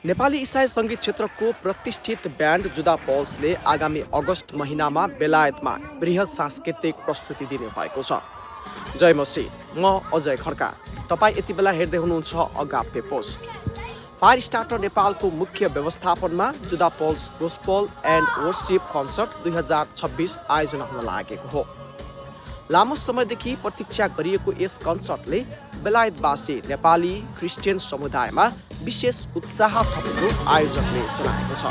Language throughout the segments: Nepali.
नेपाली इसाई सङ्गीत क्षेत्रको प्रतिष्ठित ब्यान्ड जुदा पल्सले आगामी अगस्त महिनामा बेलायतमा बृहत सांस्कृतिक प्रस्तुति दिने भएको छ। जय मसी, म अजय खड्का। तपाईँ यति बेला हेर्दै हुनुहुन्छ अगापे पोस्ट। फायर स्टार्टर नेपालको मुख्य व्यवस्थापनमा जुदा pulse gospel and worship concert 2026 आयोजना हुन लागेको हो। लामो समयदेखि प्रतीक्षा गरिएको यस कन्सर्टले बेलायतवासी नेपाली क्रिस्चियन समुदायमा विशेष उत्साह थपेको आयोजकले जनाएको छ।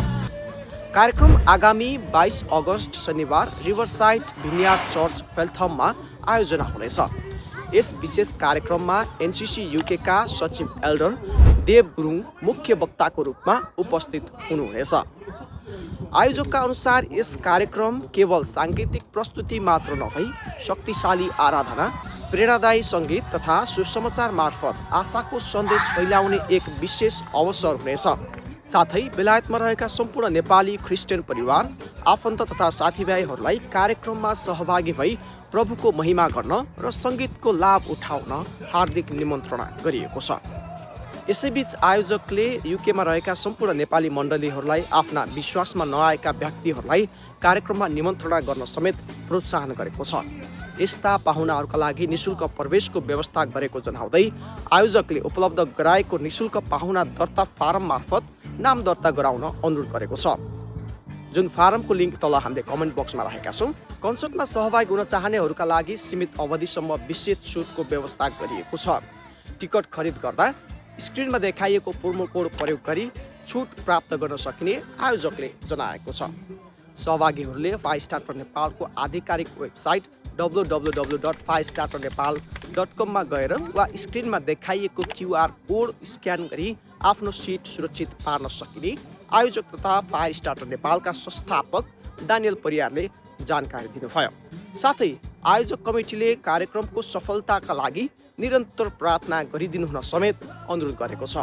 कार्यक्रम आगामी 22 अगस्त शनिबार रिभरसाइड भिनियार्ड चर्च फेल्थममा आयोजना हुनेछ। यस विशेष कार्यक्रममा एनसीसी युकेका सचिव एल्डर देव गुरुङ मुख्य वक्ताको रूपमा उपस्थित हुनुहुनेछ। आयोजकका अनुसार यस कार्यक्रम केवल साङ्गीतिक प्रस्तुति मात्र नभई शक्तिशाली आराधना, प्रेरणादायी सङ्गीत तथा सुसमाचार मार्फत आशाको सन्देश फैलाउने एक विशेष अवसर हुनेछ। साथै बेलायतमा रहेका सम्पूर्ण नेपाली क्रिस्चियन परिवार, आफन्त तथा साथीभाइहरूलाई कार्यक्रममा सहभागी भई प्रभुको महिमा गर्न र सङ्गीतको लाभ उठाउन हार्दिक निमन्त्रणा गरिएको छ। यसैबीच आयोजकले युकेमा रहेका सम्पूर्ण नेपाली मण्डलीहरूलाई आफ्ना विश्वासमा नआएका व्यक्तिहरूलाई कार्यक्रममा निमन्त्रणा गर्न समेत प्रोत्साहन गरेको छ। यस्ता पाहुनाहरूका लागि निशुल्क प्रवेशको व्यवस्था गरेको जनाउँदै आयोजकले उपलब्ध गराएको निशुल्क पाहुना दर्ता फारम मार्फत नाम दर्ता गराउन अनुरोध गरेको छ, जुन फारमको लिङ्क तल हामीले कमेन्ट बक्समा राखेका छौँ। कन्सर्टमा सहभागी हुन चाहनेहरूका लागि सीमित अवधिसम्म विशेष छुटको व्यवस्था गरिएको छ। टिकट खरिद गर्दा स्क्रिनमा देखाइएको प्रोमो कोड प्रयोग गरी छुट प्राप्त गर्न सकिने आयोजकले जनाएको छ। सहभागीहरूले फायर स्टार्टर नेपालको आधिकारिक वेबसाइट www.firestarternepal.com मा गएर वा स्क्रिनमा देखाइएको QR कोड स्क्यान गरी आफ्नो सिट सुरक्षित पार्न सकिने आयोजक तथा फायर स्टार्टर नेपालका संस्थापक दानियल परियारले जानकारी दिनुभयो। साथै आयोजक कमिटीले कार्यक्रमको सफलताका लागि निरन्तर प्रार्थना गरिदिनु हुन समेत अनुरोध गरेको छ।